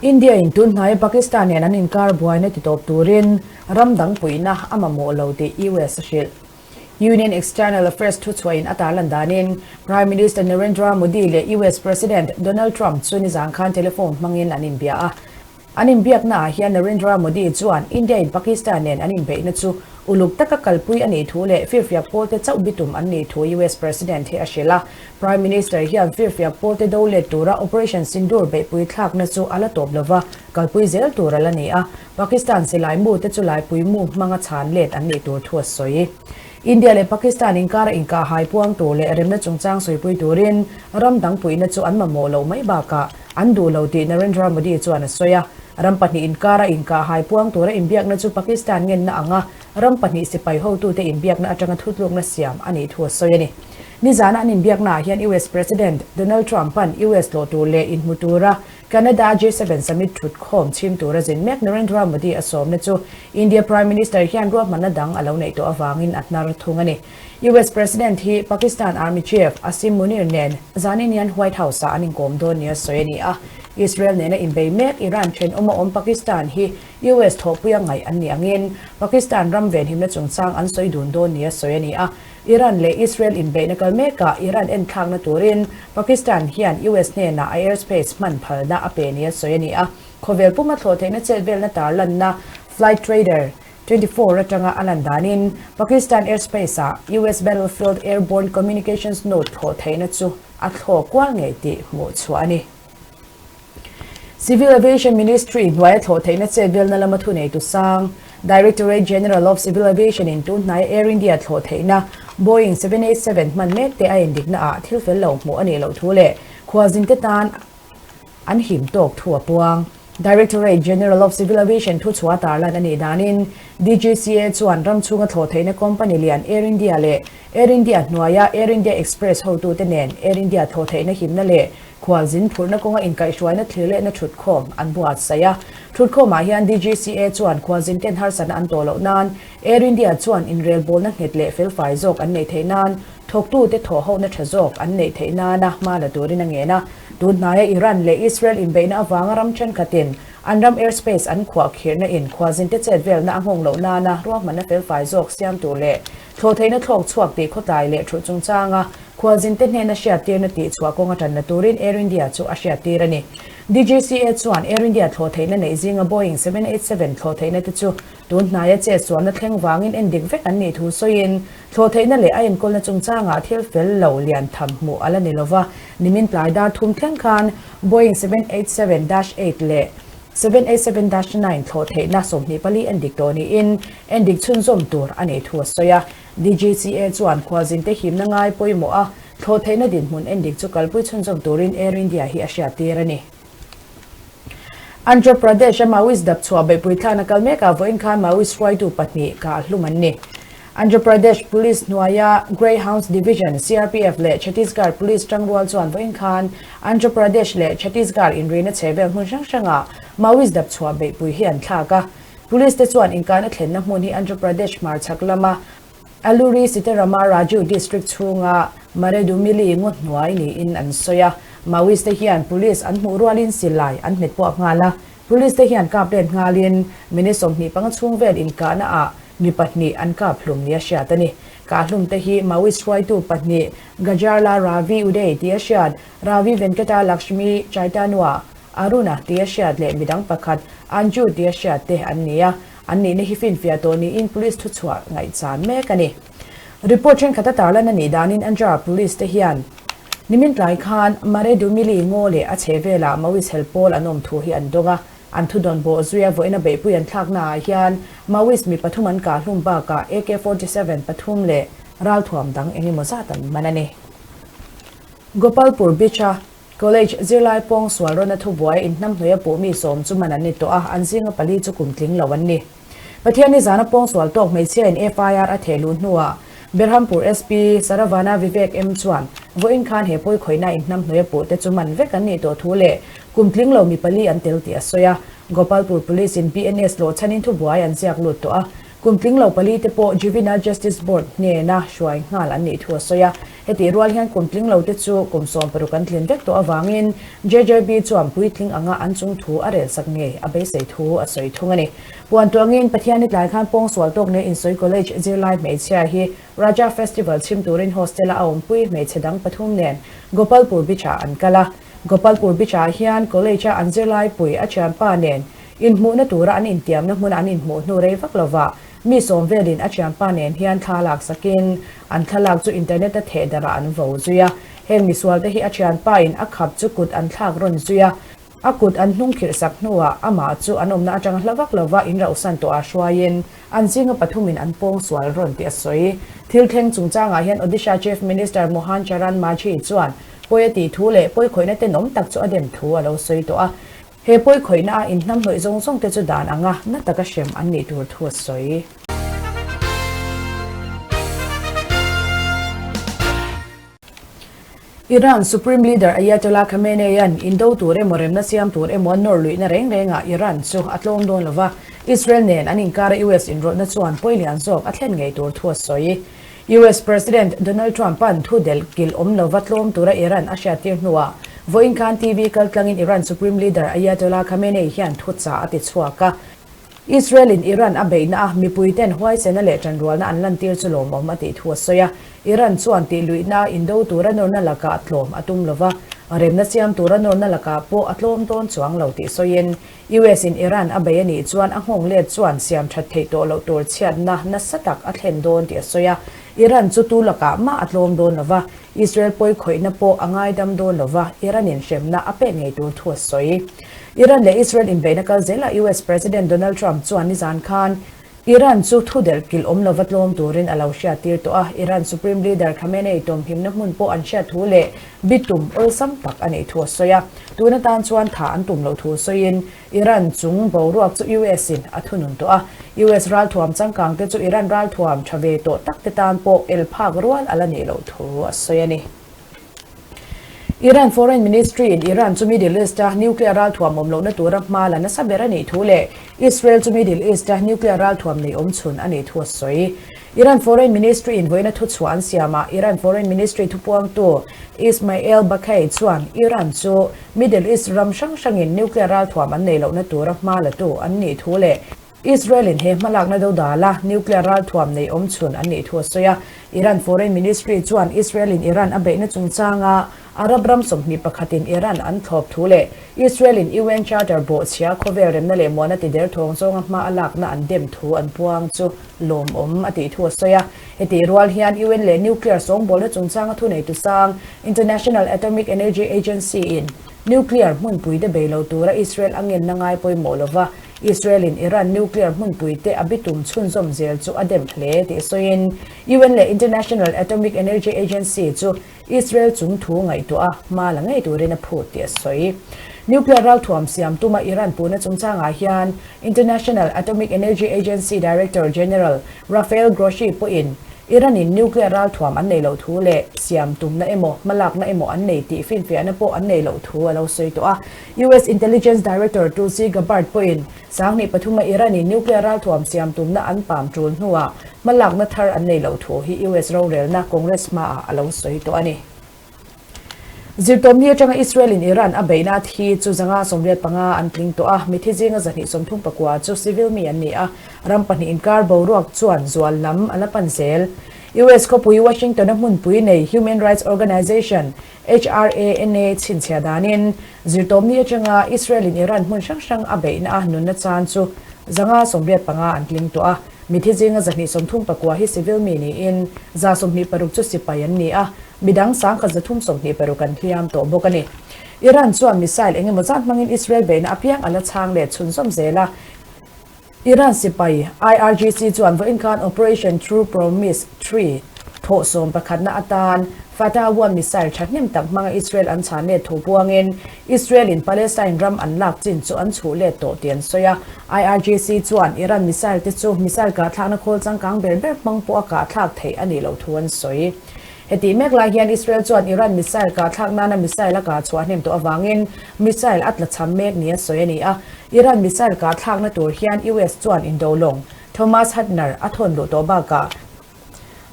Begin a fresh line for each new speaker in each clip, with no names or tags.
India in tun hnaia Pakistan nen an inkar buaina titawp turin ram dang puihna a mamawh lo tih US a hrilh. Union External Affairs thuchhuahin a tarlan danin Prime Minister Narendra Modi leh US President Donald Trump chu nizan khan telephone hmangin an inbia a. An inbiaknaah hian Narendra Modi chuan India in Pakistan nen an inbeihna chu uluk taka kalpui a nih thu leh firfiak pawlte chauh bitum an nih thu US President hi a hrilh a. Prime Minister hian firfiak pawlte do let tura Operation Sindoor beihpui thlakna chu a la tawp lova, kalpui zel tur a la ni a. Pakistan silai mute chu laipui mu hmanga chhan let an nih tur thu a sawi. India leh Pakistan inkara inkahhai puang tur leh remna chungchang sawipui turin ram dang puihna chu an mamawh loh mai bakah an duh lo tih Narendra Modi chuan a sawi a. Ram pahnih inkara inkahhai puang tura inbiakna chu Pakistan ngenna anga ram pahnih sipai hotute inbiakna atanga thutlukna siam a nih thu a sawi a ni. Nizana an inbiaknaah hian US President Donald Trump-a'n US tlawh tur leh inhmu tura Canada G7 Summit thutkhawm chhim tura zin mek Narendra Modi a sawmna chu India Prime Minister hian ruahmanna dang a lo neih tawh avangin a hnar thung a ni. US President hi Pakistan Army Chief Asim Munir nen zanin hian White House-ah an inkawm dawn nia sawi a ni a. Israel nena inbei mek Iran thenawma awm Pakistan hi US thawhpuia ngaih an nih angin Pakistan ram venhimna chungchang an sawi dun dawn nia sawi a ni a. Iran leh Israel inbeihna kal mekah Iran enthlakna turin Pakistan hian US hnenah a airspace hman phalna a pe nia sawi a ni a. Khawvel puma thlawh theihna chet velna tarlanna Flight Radar 24 atanga a lan danin Pakistan airspace-ah US Battlefield Airborne Communications Node thlawh theihna chu a thlawh kual ngei tih hmuh chhuah a ni. Civil Aviation Ministry hnuaia thlawh theihna chet velna lama thuneitu sang, Directorate General of Civil Aviation in tun hnaia Air India thlawh theihna Boeing 787 hman mek te a endikna ah thil fel lo hmuh a nih loh thu leh khualzin te tan an him tawk thu a puang. Directorate General of Civil Aviation thuchhuah tarlan a nih danin DGCA chuan ram chhunga thlawh theihna company lian Air India leh Air India hnuaia Air India Express hotute nen Air India thlawh theihna himna leh Khualzin phurhna kawnga inkaihhruaina thlir lehna thutkhawm an buatsaih a. Thutkhawmah hian DGCA chuan khualzin ten harsatna an tawh loh nan Air India chuan inrelbawlna nghet leh felfai zawk an neih theih nan thawktute thawhhohna tha zawk an neih theih nana hma la turin a ngen a. Tun hnaia Iran leh Israel inbeihna avanga ram thenkhatin an ram airspace an khuah khirhna in khualzinte chet velna a nghawng loh nana ruahmanna felfai zawk siam tur leh thlawhtheihna thlawk chhuak tih khawtlai leh thulh chungchanga Khualzinte hnena hriattirna tihchhuah kawng atanna turin Air India chu a hriattir a ni. DGCA chuan Air India thlawh theihna neih zinga Boeing 787 thlawh theihna te chu tun hnaia chetsualna thleng vangin endik vek an nih thu sawiin thlawh theihna leh a enkawlna chungchangah thil fel lo lian tham hmuh a la ni lova. Nimin tlai dar thum thleng khan Boeing 787-8 leh 787-9 thlawh theihna 24 endik tawh niin endik chhunzawm tur a neih thu a sawi a. DGCA chuan khualzinte himna ngai pawimawh a, thlawh theihna dinhmun endik chu kalpui chhunzawm turin Air India hi a hriattir a ni. Andhra Pradesh-a Maoist dap chhuah beihpui thlakna kal mekah vawiin khan Maoist hruaitu pahnih kah hlum an ni. Andhra Pradesh Police hnuaia Greyhounds Division, CRPF leh Chhattisgarh Police tangrual chuan vawiin khan Andhra Pradesh leh Chhattisgarh inrina chhevel hmun hrang hrangah Maoist dap chhuah beihpui hi an thlak a. Police te chuan inkahna thlenna hmun hi Andhra Pradesh hmarchhak lama Alluri Sitarama Raju district chhunga Maredumilli ngaw hnuai niin an sawi a. Maoist te hian police an hmuh rualin silai an hmet puak nghal a. Police te hian kap let nghalin minute 25 chhung vel inkahna ah mi pahnih an kap hlum nia hriat a ni. Kah hlum te hi Maoist hruaitu pahnih Gajarla Ravi Uday tia hriat Ravi Venkata Lakshmi Chaitanua Aruna tia hriat leh midang pakhat Anju tia hriat te an ni a, an nihna hi finfiah tawh niin police thuchhuah ngaihchan mek a ni. Report thenkhat a tarlan a nih danin Andhra Police te hian nimin tlai khan Maredumilli ngaw leh a chhehvelah Maoist hel pawl an awm thu hi an dawng a, an thudawn bawh zuia vawiin a beihpui an thlakna ah hian Maoist mi pathum an kah hlum bakah AK-47 pathum leh ralthuam dang engemaw zat an man a ni. Gopalpur Beach-a College zirlai pawng sual rawna thubuai inhnamhnawih a puhmi sawm chu man an ni tawh a, an zinga pali chu kum tling lo an ni. Pathianni zana pawng sual tawk hmeichhia in FIR a theh luh hnuah Berhampur SP Saravana Vivek M chuan vawiin khan he pawi khawihna inhnamhnawih a puhte chu man vek an nih tawh thu leh kum tling lo mi pali an tel tih a sawi a. Gopalpur Police in BNS lawhchhanin thubuai an ziak lut tawh a. Kum tling lo palite pawh Juvenile Justice Board hnena hruai nghal an nih thu a sawi a. Hetih rual hian kum tling lote chu kum 60 an tlin vek tawh avangin JJB chuan puitling anga an chung thu a relsak ngei a beisei thu a sawi thung a ni. Puan tuangin Pathian i tlai khan pawngsual tawk nia insawi college zirlai hmeichhia hi Raja Festival chhim turin hostel-a a awmpui hmeichhe dang pathum nen Gopalpur Beach-ah an kal a. Gopalpur Beach-ah hian college-a an zirlai pui a thianpa nen inhmuhna tura an intiamna hmuna an inhmuh hnu rei vak lovah mi sawm velin a thianpa nen hian thla lak sakin an thlalak chu internet-a theh darah an vo zui a. Heng misualte hi a thianpa-in a khap chu kut an thlak rawn zui a. A kut an hnung khirh sak hnuah amah chu an awmna atanga hla vak lova in rauhsan tawh ah hruaiin an zinga pathumin an pawng sual rawn tih a sawi. Thil thleng chungchangah hian Odisha Chief Minister Mohan Charan Majhi chuan pawi a tih thu leh pawi khawihna tenawm tak chu a dem thu a lo sawi tawh a. He pawi khawihna a inhnamhnawih zawng zawng te chu dan anga na taka hrem an nih tur thu a sawi. Iran Supreme Leader Ayatollah Khamenei-a'n indo tur emaw remna siam tur emaw an nawr luihna reng rengah Iran chu a tlawm dawn lo va, Israel nen an inkara US inrawlhna chuan pawi lian zawk a thlen ngei tur thu a sawi. US President Donald Trump-a'n thu delh kilh awm lova tlawm tura Iran a hriattir hnuah vawiin khan TV kaltlangin Iran Supreme Leader Ayatollah Khamenei hian thuchah a ti chhuak a. Israel-in Iran a beihna a mipuiten huaisena leh ṭanrualna an lantir chu lawmawm a tih thu a sawi a. Iran chuan tihluihna indo tura nawrna lakah tlawm a tum lo va, remna siam tura nawrna lakah pawh a tlawm dawn chuang lo tih sawiin, US-in Iran a bei a nih chuan a nghawng let chuan siam ṭhat theih tawh loh tur chhiatna nasa tak a thlen dawn tih a sawi a. Iran chu tu lakah mah a tlawm dawn lo va, Israel pawi khawihna pawh a ngaidam dawn lo va, Iran-in hremna a pek ngei tur thu a sawi. Iran leh Israel inbeihna kal zelah US President Donald Trump chuan nizan khan Iran chu thu delh kilh awm lova tlawm turin a lo hriattir tawh a, Iran Supreme Leader Khamenei tawmhimna hmun pawh an hriat thu leh bitum awlsam tak a neih thu a sawi a. Tun atan chuan tha an tum loh thu sawiin Iran chung boruak chu US-in a thunun tawh a, US ralthuam changkang te chu Iran ralthuam tha ve tawh tak te tan pawh el phak rual a la nih loh thu a sawi a ni. Iran Foreign Ministry in Iran chu Middle East-a nuclear ralthuam awm lohna tura hma la nasa ber a nih thu leh Israel chu Middle East-a nuclear ralthuam nei awm chhun a nih thu a sawi. Iran Foreign Ministry in vawiina thuchhuah an siamah Iran Foreign Ministry thupuangtu Ismail Baqei chuan Iran chu Middle East ram hrang hrangin nuclear ralthuam an nei lohna tura hma latu an nih thu leh Israel-in he hmalakna dodala nuclear ralthuam nei awm chhun an nih thu a sawi a. Iran Foreign Ministry chuan Israel-in Iran a beihna chungchanga Arab ram 21 in Iran an thlawp thu leh Israel-in UN Charter bawhchhia khawvel remna leh muana ti derthawng zawnga hma a lakna an dem thu an puang chu lawmawm a tih thu a sawi a. Hetih rual hian UN leh nuclear sawngbawlna chungchanga thuneitu sang International Atomic Energy Agency-in nuclear hmunpui te bei lo tura Israel a ngenna ngai pawimawh lova Israel-in Iran nuclear hmunpui te a bitum chhunzawm zel chu a dem hle tih sawiin UN leh International Atomic Energy Agency chu Israel chung thu ngaihtuah a hma la ngei turin a phut tih a sawi. Nuclear ralthuam siam tuma Iran puhna chungchangah hian International Atomic Energy Agency Director General Rafael Grossi pawhin Iran-in nuclear ralthuam an nei loh thu leh siam tumna emaw hmalakna emaw an nei tih finfiahna pawh an nei loh thu a lo sawi tawh a. US Intelligence Director Tulsi Gabbard pawhin 2003 a Iran-in nuclear ralthuam siam tumna an pam tul hnuah hmalakna thar an nei loh thu hi US rorelna Congress hmaah a lo sawi tawh a ni. Zirtawmni atanga Israel-in Iran a beihna thi chu 185 an tling tawh a, mithi zinga 239 chu civil mi an ni a, ram pahnih inkar boruak chuan zual lam a la pan zel. US khawpui Washington-a hmunpui nei Human Rights Organization, HRANA chhinchhiah danin zirtawmni atanga Israel-in Iran hmun hrang hrang a beihna a nunna chan chu 185 an tling tawh a, mithi zinga 239 hi civil mi niin 126 chu sipai an ni a, midang 1,326 an hliam tawh bawk a ni. Iran chuan missile eng emaw zat hmangin Israel beihna apiang a la chhang let chhunzawm zel a. Iran sipai IRGC chuan vawiin khan Operation True Promise Three thawh sawm pakhatna atan Fatah One missile thahnem tak hmanga Israel an chhan let thu puangin Israel-in Palestine ram an lak chin chu an chhuh let tawh tih an sawi a. IRGC chuan Iran missile te chu missile kahthlakna khawl changkang ber ber hmang pawh a kahthlak theih a nih loh thu an sawi. Hetih mek lai hian Israel chuan Iran missile kahthlak nana missile a kah chhuah hnem tawh avangin missile a tlachham mek nia sawi a ni a. Iran missile kahthlakna tur hian US chuan indo lawng. Thomas Hudner a thawn luh tawh bakah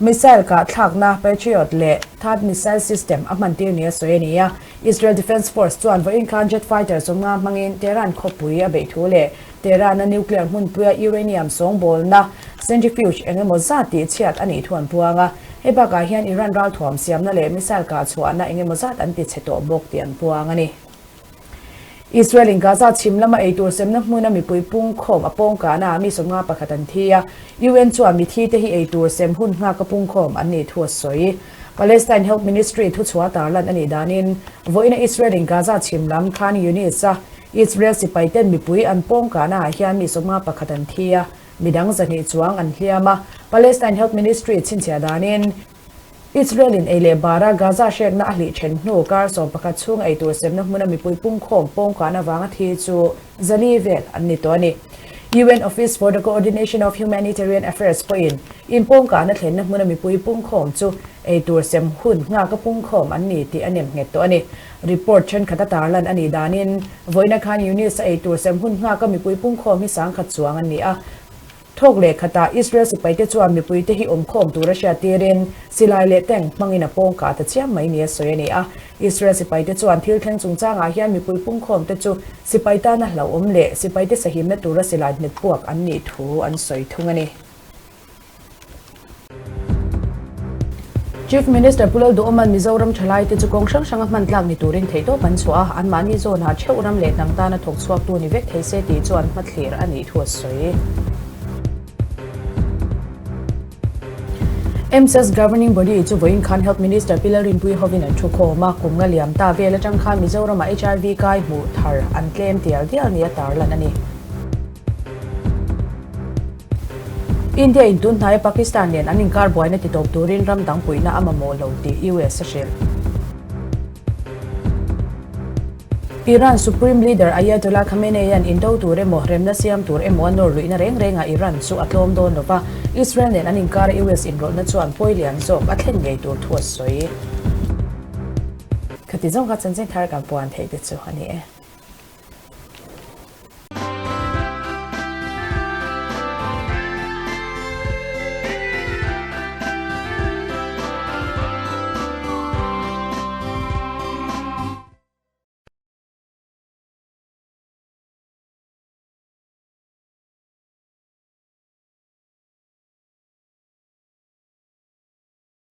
missile kah thlakna Patriot leh THAAD missile system a hmantir nia sawi a ni a. Israel Defence Force chuan vawiin khan jet fighter 50 hmangin Tehran khawpui a beih thu leh Tehran-a nuclear hmunpuia uranium sawngbawlna centrifuge eng emaw zat tih chhiat a nih thu an puang a. Hei bakah hian Iran ralthuam siamna leh missile kah chhuahna eng emaw zat an ti chhe tawh bawk tih an puang a ni. Israel-in Gaza chhim lama eitur semna hmuna mipui pungkhawm a pawngkahnaah mi 50 pakhat an thi a, UN chuan mithi te hi eitur sem hun nghaka pungkhawm an nih thu a sawi. Palestine Health Ministry thuchhuah tarlan a nih danin, vawiina Israel-in Gaza chhim lam Khan Younis-a Israel sipaiten mipui an pawngkahnaah hian mi 50 pakhat an thi a, midang 200 chuang an hliam a, Palestine Health Ministry chhinchhiah danin, Israel-in ei leh bara Gaza hrekna a hlih then hnu kar 11 chhung ei tur semna hmuna mipui pungkhawm pawngkahna vanga thi chu 400 vel an ni tawh a ni. UN Office for the Coordination of Humanitarian Affairs pawhin inpawngkahna thlenna hmuna mipui pungkhawm chu ei tur sem hun nghaka pungkhawm an ni tih a nem nghet tawh a ni. Report thenkhat a tarlan a nih danin vawiina khan UNIS a ei tur sem hun nghaka mipui pungkhawm hi 10,000 chuang an ni a. Thawk leh khatah Israel sipaite chuan mipuite hi awmkhawm tura hriattirin silai leh tank hmangin a pawng kah ta chiam mai nia sawi a ni a. Israel sipaite chuan thil thleng chungchangah hian mipui pungkhawmte chu sipai tana hlauhawm leh sipaite sahimna tura silai hmet puak an nih thu an sawi thung a ni. Chief Minister Pu Lalduhawma'n Mizoram thalaite chu kawng hrang hranga hman tlak ni turin theihtawp an chhuah a, anmahni zawnah theuh ram leh hnam tana thawk chhuaktu ni vek thei se tih chuan hmathlir a nih thu a sawi. MSAS Governing Body chu vawiin khan Health Minister Pi Lalrinpuii hovin an thu khawm a, kum nga liam ta vel atang khan Mizoramah HIV kai hmuh thar an tlem tial dial nia tarlan a ni. India in tun hnaia Pakistan nen an inkar buaina ti tawp turin ram dang puihna a mamawh lo tih US a hrilh. Iran Supreme Leader Ayatollah Khamenei-a'n indo tur emaw, remna siam tur emaw a nawr luihna reng rengah Iran chu a tlawm dawn lo va, Israel nen an inkara US inrawlhna chuan pawi lian zawk a thlen ngei tur thu a sawi. Khati zawng kha chanchin thar kan puan theih te chu a ni e.